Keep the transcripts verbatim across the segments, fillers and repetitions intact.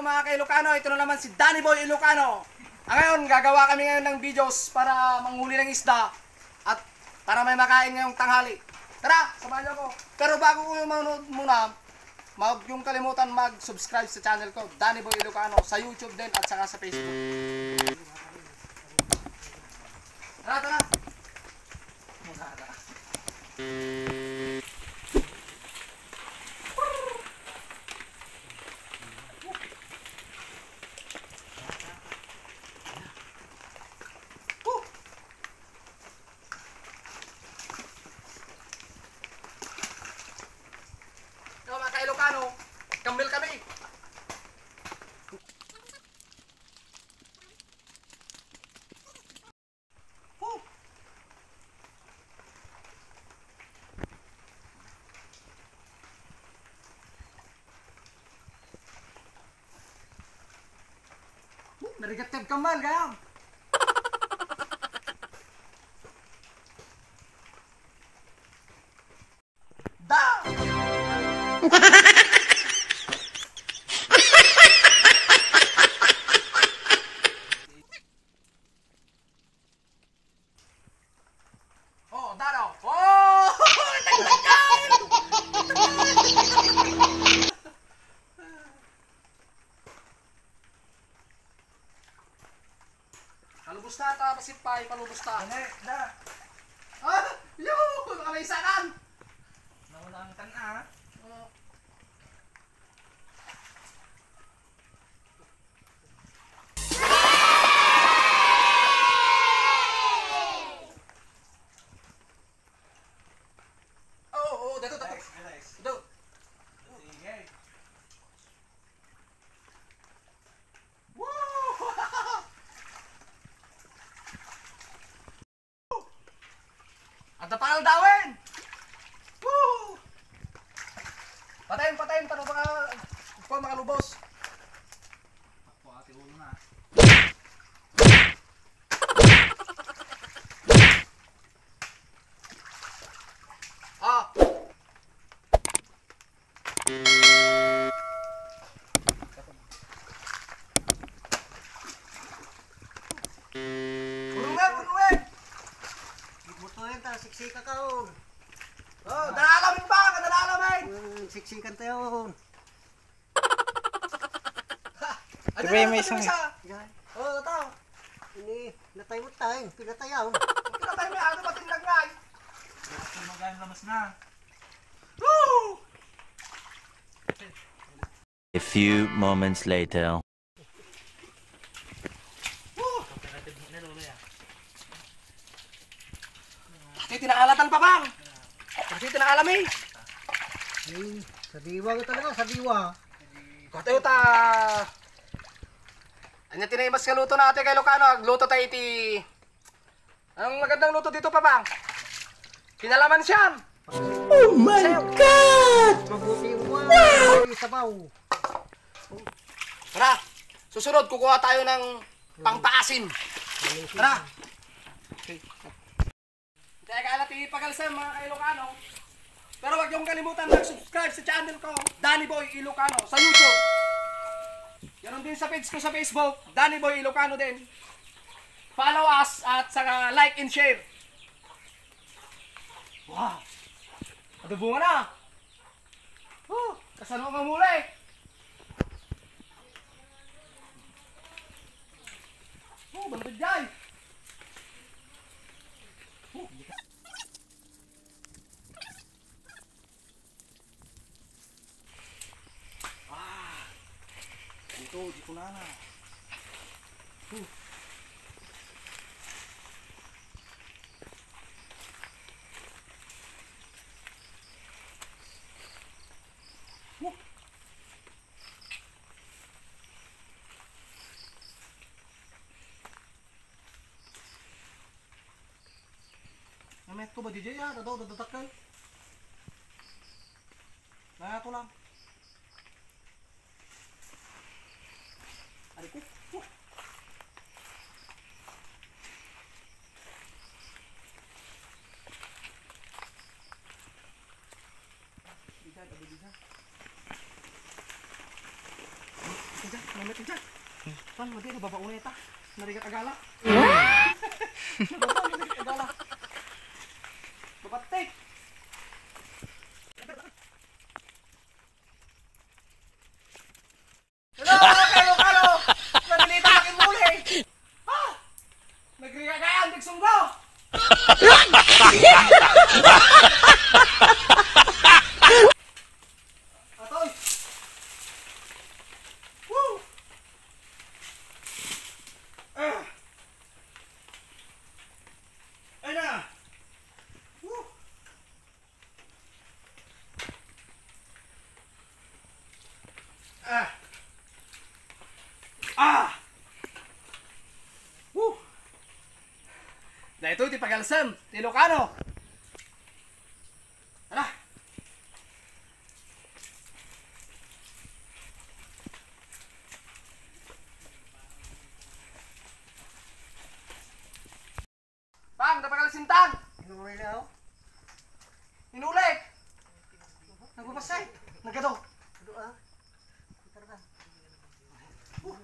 Mga ka-Ilocano, ito na naman si Danny Boy Ilocano. Ah, ngayon, gagawa kami ngayon ng videos para manghuli ng isda at para may makain ngayong tanghali. Tara, samahan niyo ako. Pero bago ko yung manood muna, huwag yung kalimutan mag-subscribe sa channel ko, Danny Boy Ilocano, sa YouTube din at saka sa Facebook. Tara, tara! Yo, mga ka-Ilocano, kambal kami. Huh! Huh, narigat kag kambal, kaya? Da! Oh, daro. Oh! Palubos ta, ta, pasipay, palubos ta. Ano, da? Ah! Yo! Ano, isakan? Nauna ang tan-, ah. Oh. Oo, oo, dito, dito. Nice, nice. Dito. Sige. Woo! Adda pa aldawen! Woo! Patayen, patayen, para maka-, kuha, makalubos. Ako, ate, ulo na. Ah! Urungan, urungan! Butuhin ta, siksika ka, oh. Oh, dalamin ba? Dalamin! Hmm, siksikan tayo. Ha! Ano Sabi na may naman isang isa? Yan. Oh, ito. Ini, natay mo tayo. Pinatay ako. Pinatay mo, ano ba tindagnay? Lamas na, lamas na. Woo! A few moments later. Kasi tinaalatan pa, bang. Kasi tinaalam eh. Ay, sadiwa nga talaga, sadiwa. Katayo ta. Anya ti naimbag nga luto na, ate, ka-Ilocano, agluto tayo iti Ang magandang luto dito, Papang. Kinalamansian. Oh my God! Mabuti mo. Wow! Sabaw. Tara, susunod, kukuha tayo ng pangpaasim. Tara. Teka, ala, ti pagalsem, mga ka-Ilocano. Pero wag niyong kalimutan mag-subscribe sa channel ko, Danny Boy Ilocano, sa YouTube. Ganon din sa page ko sa Facebook, Danny Boy Ilocano din. Follow us at saka like and share. Wow! Adobongan na! Oh, kasano ka muli? Oh, bantay jay! Oh, ah, dito, dito na na. Oh. Oh. Namet ko ba, D J, ah? Tadaw, dadadakkel. Nato lang. Ari ko. Oh. Bigat, abi, bigat. Bigat, Diyan. Saan mo di nababaunay ta? Narigat agala. Narigat agala. Babatik. Hello, mga kailokano! Nadalita makimuli! Ha? Nagrigagaan, nagsunggo! Atoy! Woo! Ah! Ay na! Woo! Ah! Ah! Woo! Daytoy ti pagalsem ti Ilokano. Ala! Pang, napagal sintang! Inuli na, oh. Inuli! Nagpapasay! Nagado! Ado, ah. Tarda. Uh.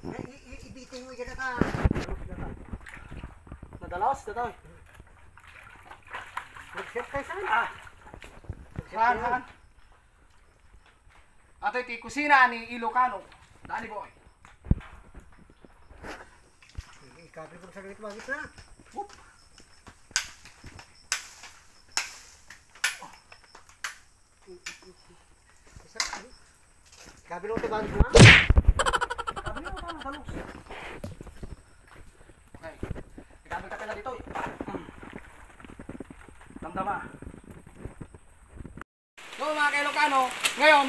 Ay, i-, i-, ibitin mo dyan ka. Nadalos, datoy. Nag-shot kayo sa akin. Ah! Nag-shot kayo. Han, han. Atoy ti kusina ni Ilokano. Danny Boy. Ikapit ko sa gitna, gitna. Whoop. Ikapit ko sa gitna. Ikapit ko sa gitna. Okay. Ikapit ka pala dito. Damdama. So, mga kailokano, ngayon,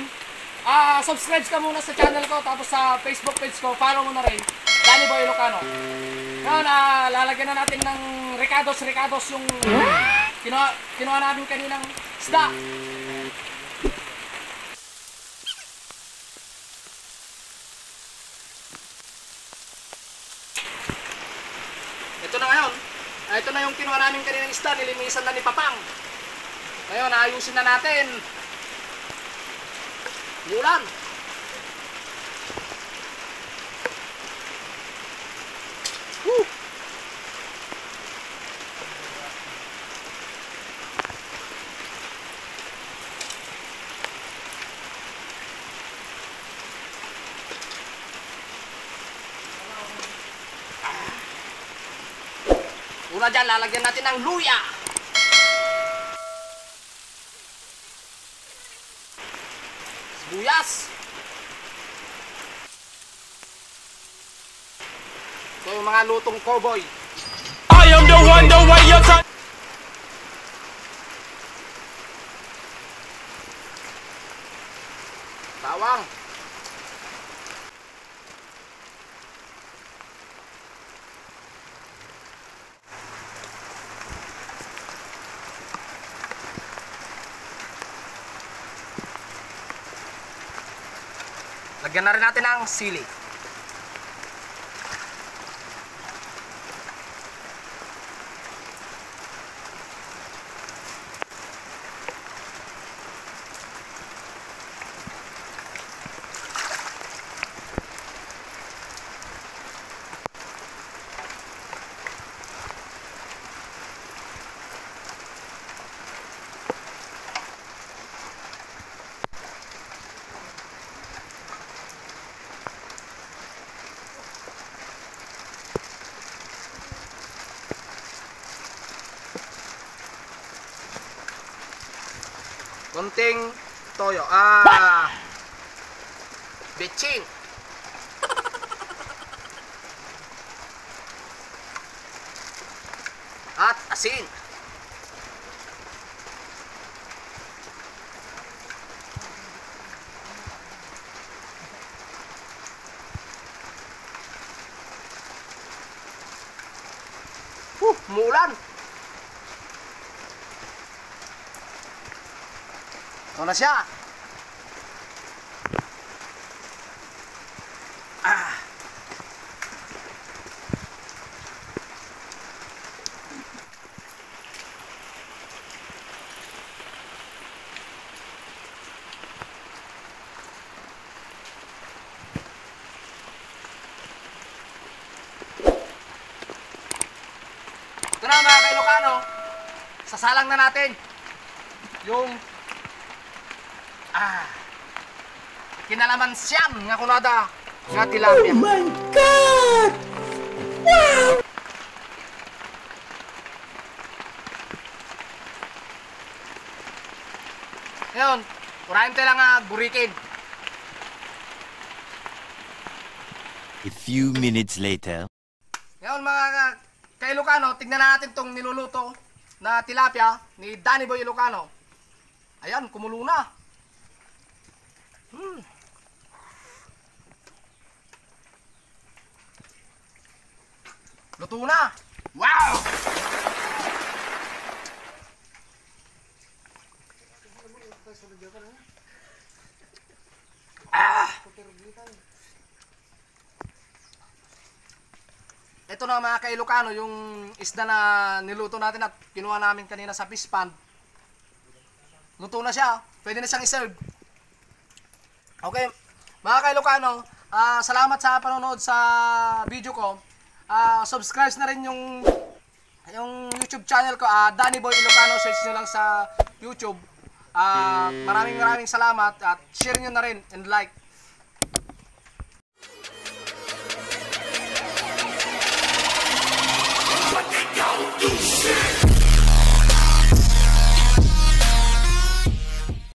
ah, subscribe ka muna sa channel ko, tapos sa Facebook page ko, follow mo na rin, Danny Boy Ilocano. Ngayon, ah, lalagyan na natin ng rekados, rekados yung kinuha, kinuha namin kaninang isda. Ito na ngayon. Ah, ito na yung kinuha namin kaninang isda. Nilinisan na ni Papang. Ngayon, ayusin na natin. Umulan. Woo! Una dyan, lalagyan natin ng luya. Sibuyas. Ito yung mga lutong cowboy. I am the one, the way you touch. Bawang. Lagyan na rin natin ng sili. Konting toyo. Ah, bitsin. At asin. Huh, umuulan. Ito na siya. Ah. Ito na, mga ka-Ilocano, sasalang na natin yung, ah, kinalamansian nga kunada nga tilapia. Oh my God! Wow! Ngayon, urayan tayo lang nga burikin. A few minutes later. Ngayon, mga ka- ka-Ilocano, tignan natin tong niluluto na tilapia ni Danny Boy Ilocano. Ayan, kumulo na. Hmm. Luto na. Wow! Ah! Ito na, mga ka-Ilocano, yung isda na niluto natin at kinuha namin kanina sa fish pond. Luto na siya. Pwede na siyang i-serve. Okay. Mga ka-Ilocano, ah, salamat sa panonood sa video ko. Ah, subscribe na rin yung yung YouTube channel ko, ah, Danny Boy Ilocano, search nyo lang sa YouTube. Ah, maraming maraming salamat at share nyo na rin and like.